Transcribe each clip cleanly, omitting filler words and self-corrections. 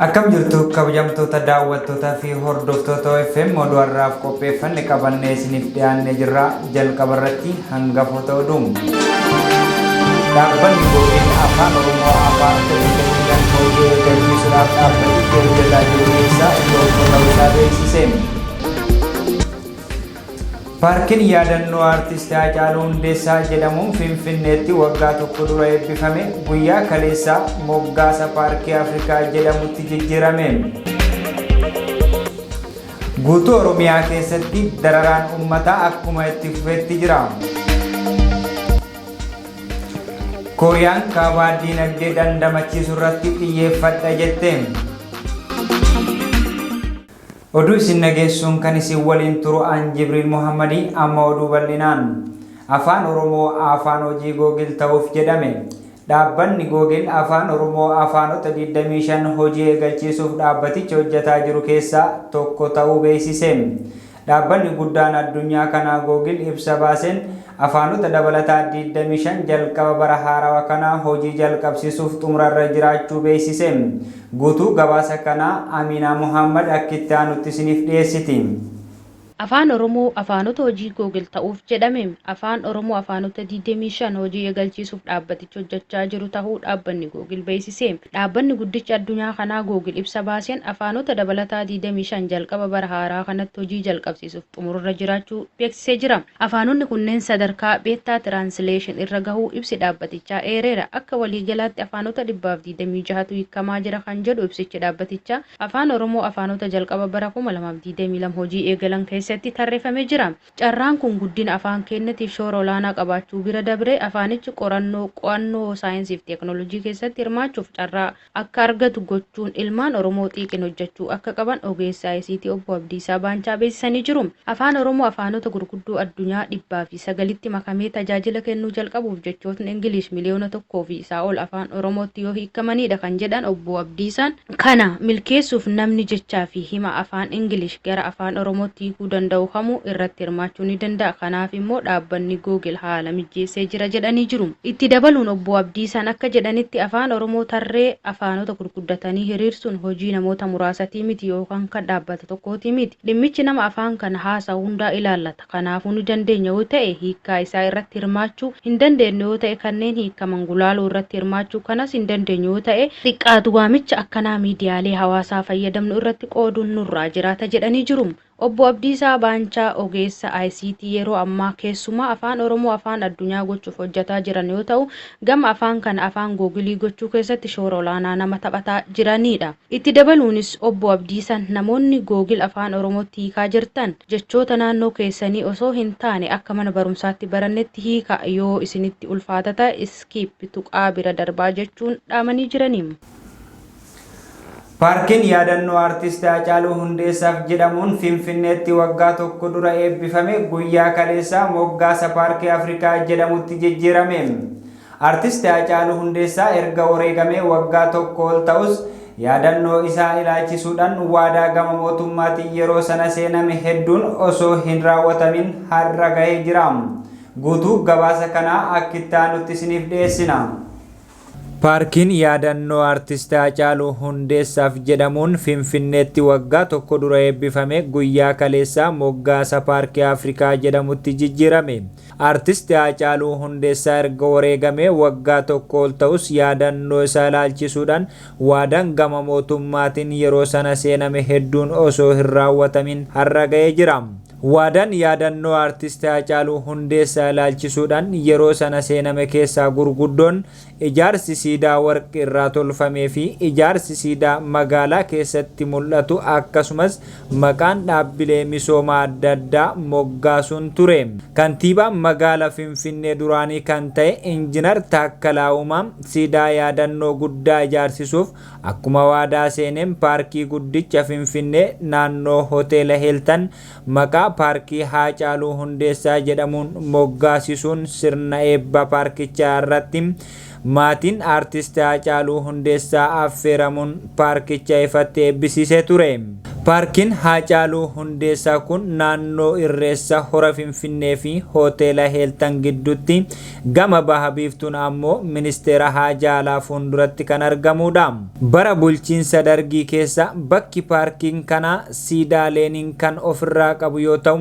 Akkam jirtu kabajamtoota daawwattootaa fi hordoftoota OFM oduu har'aaf qopheeffanne qabannee isiniif dhiyaannee jirra. Jalqaba irratti hangafoota oduu. Dhaabbanni Googil Afaan Oromoo afaanota 25 hojii eegalchiisuudhaaf dhaabbatichi hojjetaa jiru keessaa tokko ta'uu isaa beeksise. Paarkiin yaadannoo Aartist Haacaaluu Hundeessaa jedhamuun Finfinneetti waggaa tokko dura eebbifame guyyaa kaleessaa moggaasa Paarkii Afrikaa jedhamutti jijjiirame. Guutuu Oromiyaa keessatti dararaan uummataa akkuma itti fufetti jira. Kooriyaan Kaabaa diinagdee dandamachiisu irratti xiyyeeffadha jette. Oduu isin dhageessuun kan isin waliin turu an Jibriil Mohammadi amma oduu bal'inaan. Afaan Oromoo afaan hojii Google ta'uuf jedhame. Dhaabbanni Google Afaan Oromoo afaanota 25 hojii eegalchiisuuf dhaabbatichi hojjataa jiru keessaa tokko ta'uu beeksise. Dhaabbanni guddaan addunyaa kanaa Google ibsa baaseen afaanota dabalataa 25 jalqaba bara haarawa kanaa hojii jalqabsiisuuf xumurarra jiraachuu beeksise. Guutuu gabaasa kanaa Amiinaa Mohaammad akka itti aanutti isiniif dhiyeessiti. Afaan Oromoo afaanota hojii Google ta'uuf jedhame. Afaan Oromoo afaanota 25 hojii eegalchiisuuf dhaabbatichi hojjechaa jiru tahuu dhaabbanni Google beeksise. Dhaabbanni guddichi addunyaa kanaa Google ibsa baaseen afaanota dabalataa 25 jalqaba bara haaraa kanatti hojii jalqabsiisuuf xumurarra jiraachuu beeksisee jira. Afaanonni kunneen sadarkaa Beta Translation irra gahuu ibsi dhaabbatichaa eereera. Akka waliigalaatti afaanota 126tu hiikkamaa jira kan jedhu ibsichi dhaabbatichaa, Afaan Oromoo afaanota jalqaba bara 2022 hojii eegalan keessatti tarreeffamee jira. Carraan kun guddina afaan keennatiif shoora olaanaa qabaachuu bira dabree afaanichi qorannoo, qo'annoo saayinsiif teeknoolojii keessatti hirmaachuuf carraa akka argatu gochuun ilmaan Oromoo xiiqiin hojjachuu akka qaban ogeessi ICT Obbo Abdiisaa Baanchaa beeksisanii jiru. Afaan Oromoo afaanota gurguddoo addunyaa 109tti makamee tajaajila kennuu jalqabuuf jechootni English miliyoona tokkoo fi isaa ol afaan Oromootti yoo hiikkamaniidha kan jedhan Obbo Abdiisaan, kana milkeessuuf namni jechaa fi hima afaan English gara afaan Oromootti hiikuu danda'u kamuu irratti hirmaachuu ni danda'a. Kanaaf immoo dhaabbanni Google haala mijjeessee jira jedhanii jiru. Itti dabaluun Obbo Abdiisaan akka jedhanitti Afaan Oromoo tarree afaanota gurguddatanii hiriirsuun hojii namoota muraasatii miti yookaan kan dhaabbata tokkootii miti. Dhimmichi nama afaan kana haasa'u hundaa ilaallata. Kanaafuu ni dandeenya yoo ta'e hiikkaa isaa irratti hirmaachuu, hin dandeenyu yoo ta'e kanneen hiikkaman gulaaluu irratti hirmaachuu, kanas hin dandeenyu yoo ta'e xiqqaatu waamicha akkanaa miidiyaalee hawaasaa fayyadamnu irratti qooduun nurraa jiraata jedhanii jiru. Obbo Abdiisaa Baanchaa ogeessa ICT yeroo ammaa keessumaa Afaan Oromoo afaan addunyaa gochuuf hojjataa jiran yoo ta'u, gama afaan kana afaan googilii gochuu keessatti shoora olaanaa nama taphataa jiraniidha. Itti dabaluunis Obbo Abdiisaan namoonni Google Afaan Oromootti hiikaa jirtan jechoota naannoo keessanii osoo hin taane akka mana barumsaatti barannetti hiikaa, yoo isinitti ulfaata ta'e skip tuqaa bira darbaa jechuun dhaamanii jirani. Paarkiin yaadannoo Artist Haacaaluu Hundeessaaf jedhamuun Finfinneetti waggaa tokko dura eebbifame guyyaa kaleessaa moggaasa Paarkii Afrikaa jedhamutti jijjiirame. Artist Haacaaluu Hundeessaa erga wareegamee waggaa tokko ol ta'us yaadannoo isaa ilaalchisuudhaan waadaa gama mootummaatiin yeroo sana seename hedduun osoo hin raawwatamin har'a gahee jira. Guutuu gabaasa kanaa akka itti aanutti isiniif dhiyeessina. Paarkiin yaadannoo Artist Haacaaluu Hundeessaaf jedhamuun Finfinneetti waggaa tokko dura eebbifame guyyaa kaleessaa moggaasa Paarkii Afrikaa jedhamutti jijjiirame. Artist Haacaaluu Hundeessaa erga wareegamee waggaa tokko ol ta'us yaadannoo isaa ilaalchisuudhaan waadaan gama mootummaatiin yeroo sana seename hedduun osoo hin raawwatamin har'a ga'ee jira. Waadaan yaadannoo Artist Haacaaluu Hundeessaa ilaalchisuudhaan yeroo sana seename keessaa gurguddoon ijaarsi siidaa warqii irraa tolfamee fi ijaarsi siidaa magaalaa keessatti mul'atu akkasumas maqaan dhaabbilee misoomaa adda addaa moggaasuun ture. Kantiibaa magaala Finfinnee duraanii kan ta'e Injinar Taakkalaa Uumaa siidaa yaadannoo guddaa ijaarsisuuf Akkuma waadaa seeneen paarkii guddicha Finfinnee naannoo Hoteela Heeltan maqaa Paarkii Haacaaluu Hundeessaa jedhamuun moggaasisuun sirna eebba paarkichaa irratti maatiin Aartist Haacaaluu Hundeessaa affeeramuun paarkicha ifatti eebbisiisee ture. Paarkiin Haacaaluu Hundeessaa kun naannoo Irreessa Hora Finfinnee fi Hoteela Heeltan gidduutti gama baha biiftuun ammoo ministeera Haajaa Alaa fuulduratti kan argamudha. Bara bulchiinsa Dargii keessa bakki paarkiin kanaa siidaa Leeniin kan ofirraa qabu yoo ta'u,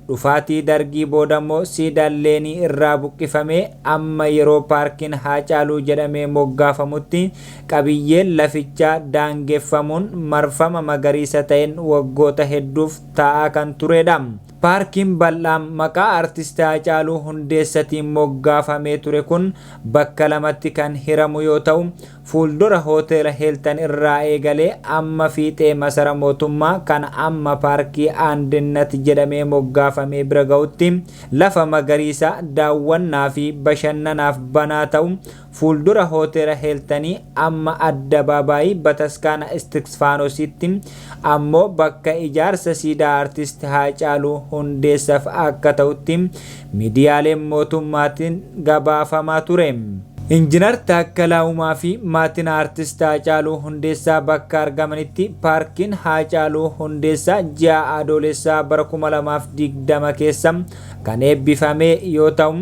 dhufaatii Dargii boodammoo siidaan Leenii irraa buqqifamee amma yeroo paarkiin Haacaaluu jedhamee moggaafamutti qabiyyeen lafichaa daangeffamuun marfama magariisa ta'een waggoota hedduuf taa'aa kan turedha. Paarkiin bal'aan maqaa Artist Haacaaluu Hundeessatiin moggaafamee ture kun bakka lamatti kan hiramu yoo ta'u, fuuldura Hoteela Heeltan irraa eegalee amma fiixee masara mootummaa kan amma paarkii Andinnat jedhamee moggaafamee bira ga'utti lafa magariisa daawwannaa fi bashannanaaf banaa ta'u fuuldura Hoteela Heeltanii amma addabaabaayii Bataskaana Istikfaanositti ammoo bakka ijaarsa siidaa Artist Haacaaluu Hundeessaaf akka ta'utti miidiyaaleen mootummaatiin gabaafamaa ture. Injinar Taakkalaa Uumaa fi maatiin Artist Haacaaluu Hundeessaa bakka argamanitti paarkiin Haacaaluu Hundeessaa ji'a Adoolessaa bara 2020 keessa kan eebbifame yoo ta'u,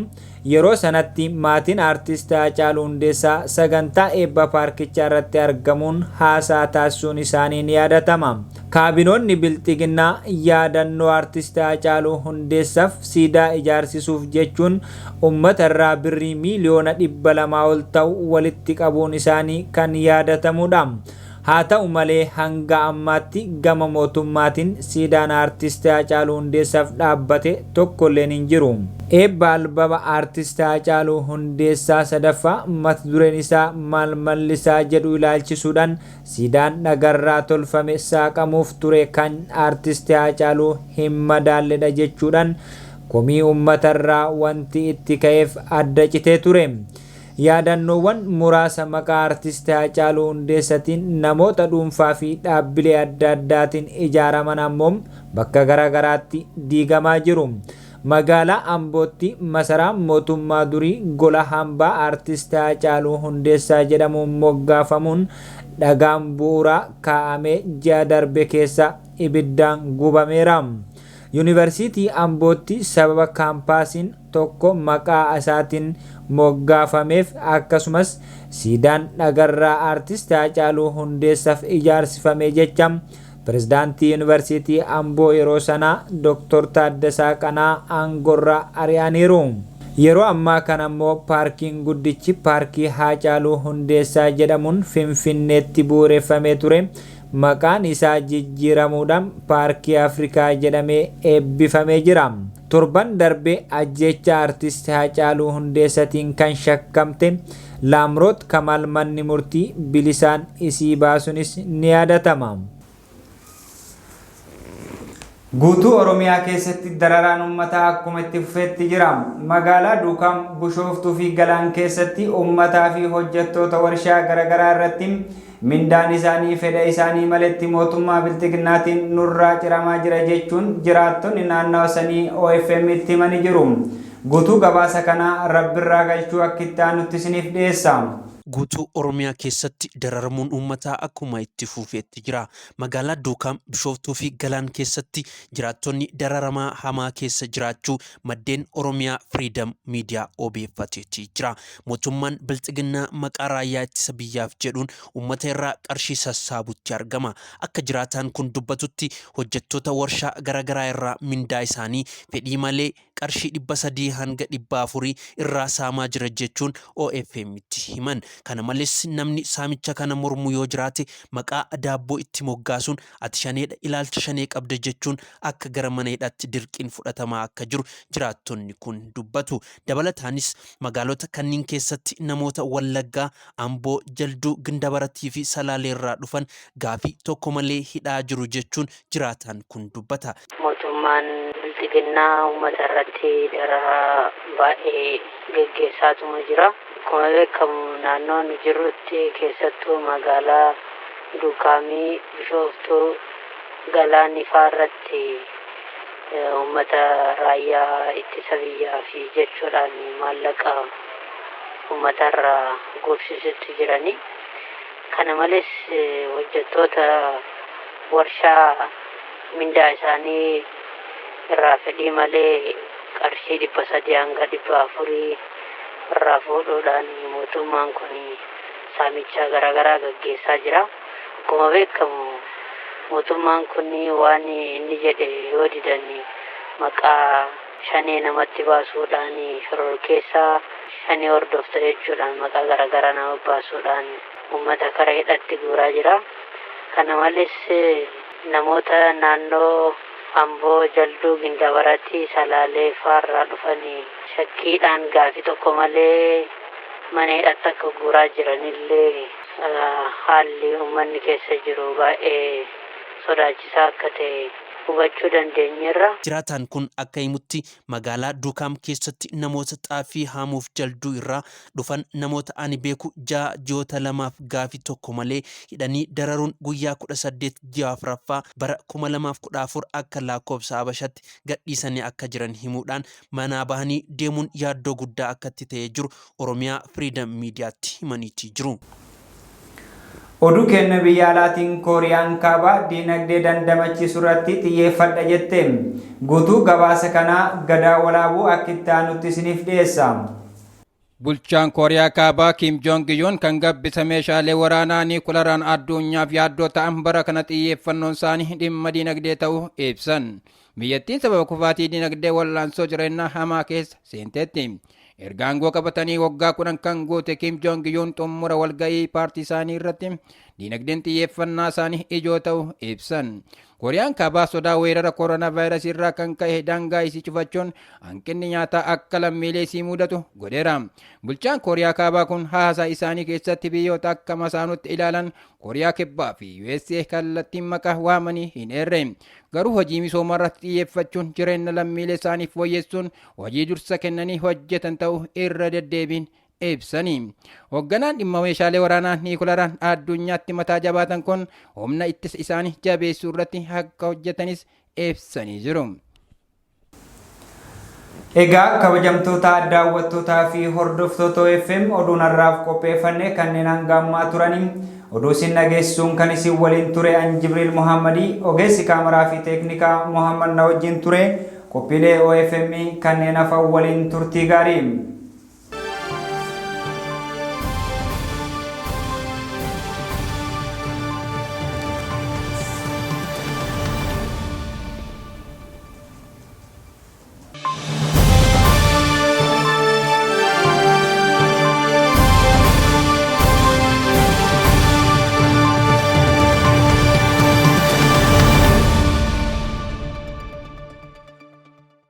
yeroo sanatti maatiin Artist Haacaaluu Hundeessaa sagantaa eebba paarkichaa irratti argamuun haasaa taasisuun isaanii ni yaadatama. Kaabinoonni Bilxiginnaa yaadannoo Artist Haacaaluu Hundeessaaf siidaa ijaarsisuuf jechuun uummata irraa birrii miiliyoona 200 ol ta'u walitti qabuun isaanii kan yaadatamudha. Haa ta'u malee hanga ammaatti gama mootummaatiin siidaan Artist Haacaaluu Hundeessaaf dhaabbate tokkolleen hin jiru. Eebba albama Artist Haacaaluu Hundeessaa sadaffaa mata dureen isaa maal mallisaa jedhu ilaalchisuudhaan siidaan dhagarraa tolfame saaqamuuf ture kan Artist Haacaaluu hin madaalledha jechuudhaan komii uummatarraa wanti itti ka'eef adda citee ture. Yaadannoowwan muraasa maqaa Artist Haacaaluu Hundeessatiin namoota dhuunfaa fi dhaabbilee adda addaatiin ijaaraman ammoo bakka garaagaraatti diigamaa jiru. Magaalaa Ambootti masaraan mootummaa durii gola hambaa Artist Haacaaluu Hundeessaa jedhamuun moggaafamuun dhagaan bu'uuraa kaa'amee ji'a darbe keessa ibiddaan gubameera. Yuunivarsiitii Ambootti sababa kaampaasiin tokko maqaa isaatiin moggaafameef akkasumas siidaan dhagarraa Artist Haacaaluu Hundeessaaf ijaarsifame jecha Pirezidaantii Yuunivarsiitii Amboo yeroo sanaa Dr. Taaddasaa Qanaa aangorraa ari'aniiru. Yeroo ammaa kana immoo paarkiin guddichi paarkii Haacaaluu Hundeessaa jedhamuun Finfinneetti bu'uureffamee ture. Maqaan isaa jijjiiramuudhaan paarkii Afrikaa jedhamee eebbifamee jira. Torban darbe ajjecha Artist Haacaaluu Hundeessatiin kan shakkamte Laamroot Kamaal manni murtii bilisaan isii baasuunis ni yaadatama. Guutuu Oromiyaa keessatti dararaan uummataa akkuma itti fufeetti jira. Magaalaa Duukam, Bushooftuu fi Galaan keessatti uummataa fi hojjettoota warshaa garaagaraa irratti mindaan isaanii fedha isaanii maletti mootummaa Bilxiginnaatiin nurraa ciramaa jira jechuun jiraattonni naannawa sanii OFM itti himanii jiru. Guutuu gabaasa kanaa Rabbirraa galchuu akka itti aanutti isiniif dhiyeessa. Guutuu Oromiyaa keessatti dararamuun uummataa akkuma itti fufeetti jira. Magaalaa Duukam, Bishooftuu fi Galaan keessatti jiraattonni dararamaa hamaa keessa jiraachuu maddeen Oromiyaa Freedom Media obeeffateetii jira. Mootummaan Bilxiginnaa maqaa raayyaa ittisa biyyaaf jedhuun uummata irraa qarshii sassaabutti argama. Akka jiraataan kun dubbatutti hojjettoota warshaa garaagaraa irraa mindaa isaanii fedhii malee qarshii 300 hanga 400 irraa saamaa jira jechuun OFM'tti himan. Kana malees namni saamicha kana mormu yoo jiraate maqaa daabboo itti moggaasuun ati shaneedha ilaalcha shanee qabda jechuun akka gara mana hidhaatti dirqiin fudhatamaa akka jiru jiraattonni kun dubbatu. Dabalataanis magaalota kanneen keessatti namoota Wallaggaa, Amboo, Jalduu, Gindabaratii fi Salaaleerraa dhufan gaafii tokko malee hidhaa jiru jechuun jiraataan kun dubbata. Mootummaan Bilxiginnaa uummata irratti dararaa baay'ee geggeessaatuma jira. Akkuma beekamu naannoo nu jirrutti keessattuu magaalaa Duukaamii, Bishooftuu, Galaan ifaa irratti uummata raayyaa ittisa biyyaa fi jechuudhaan maallaqa uummatarraa guursisutti jirani. Kana malees hojjettoota warshaa Mindaa isaanii irraa fedhii malee qarshii 300 hanga 400 irraa fuudhuudhaan mootummaan kun saamicha garaagaraa gaggeessaa jira. Akkuma beekamu mootummaan kun waan inni jedhe yoo didan maqaa shanee namatti baasuudhaan, shororkeessaa shanee hordofta jechuudhaan maqaa garaagaraa nama baasuudhaan uummata kara hidhatti guuraa jira. Kana malees namoota naannoo Amboo, Jalduu, Gindabaratii, Salaalee faarraa dhufanii shakkiidhaan gaafii tokko malee mana hidhatti akka guuraa jiranillee, haalli uummanni keessa jiru baay'ee sodaachisaa akka ta'e hubachuu dandeenyeerra. Jiraataan kun akka himutti, magaalaa Duukaam keessatti namoota xaafii haamuuf Jalduu irraa dhufan namoota ani beeku 6 ji'oota lamaaf gaafii tokko malee hidhanii dararuun guyyaa 18 ji'a 4ffaa bara 2014 akka lakkoofsa Habashatti gadhiisanii akka jiran himuudhaan, manaa bahanii deemuun yaaddoo guddaa akka itti ta'ee jiru Oromiyaa Freedom Miidiyaatti himaniitii jiru. Oduu keenya biyya alaatiin, Kooriyaan Kaabaa diinagdee dandamachiisuu irratti xiyyeeffadha jette. Guutuu gabaasa kanaa Gadaa Walaabuu akka itti aanutti isiniif dhiyeessa. Bulchaan Kooriyaa Kaabaa Kim Jong Un kan gabbisa meeshaalee waraanaa niikularaan addunyaaf yaaddoo ta'an, bara kana xiyyeeffannoon isaanii dhimma diinagdee ta'uu ibsan. Biyyattiin sababa kufaatii diinagdee wal'aansoo jireenyaa hamaa keessa seenteetti. Erga aangoo qabatanii waggaa 10 kan guute Kim Jong Un xumura walga'ii paartii isaanii irratti diinagdeen xiyyeeffannaa isaanii ijoo ta'uu ibsan. Kooriyaan Kaabaa sodaa weerara koronaa vaayirasii irraa kan ka'e daangaa isii cufachuun hanqinni nyaataa akka lammiilee isii mudatu godheera. Bulchaan Kooriyaa Kaabaa kun haasaa isaanii keessatti biyyoota akka masaanutti ilaalan Kooriyaa Kibbaa fi USA kallattiin maqaa waamanii hin eerre. Garuu hojii misoomaa irratti xiyyeeffachuun jireenya lammiilee isaaniif fooyyessuun hojii dursa kennanii hojjetan ta'uu irra deddeebiin ibsanii. Hoogganaan dhimma meeshaalee waraanaa niikularaan addunyaatti mataa jabaatan kun humna ittisa isaanii jabeessuu irratti akka hojjetanis ibsanii jiru. Egaa kabajamtoota daawwattootaa fi hordoftoota OFM, oduun har'aaf qopheeffanne kanneen hanga ammaa turanii. Oduu isin dhageessisuun kan isin waliin ture an Jibriil Muhammadii, ogeessi kaameraa fi teeknikaa Muhammad na wajjin ture. Qophiilee OFM kanneen hafan waliin turtii gaarii.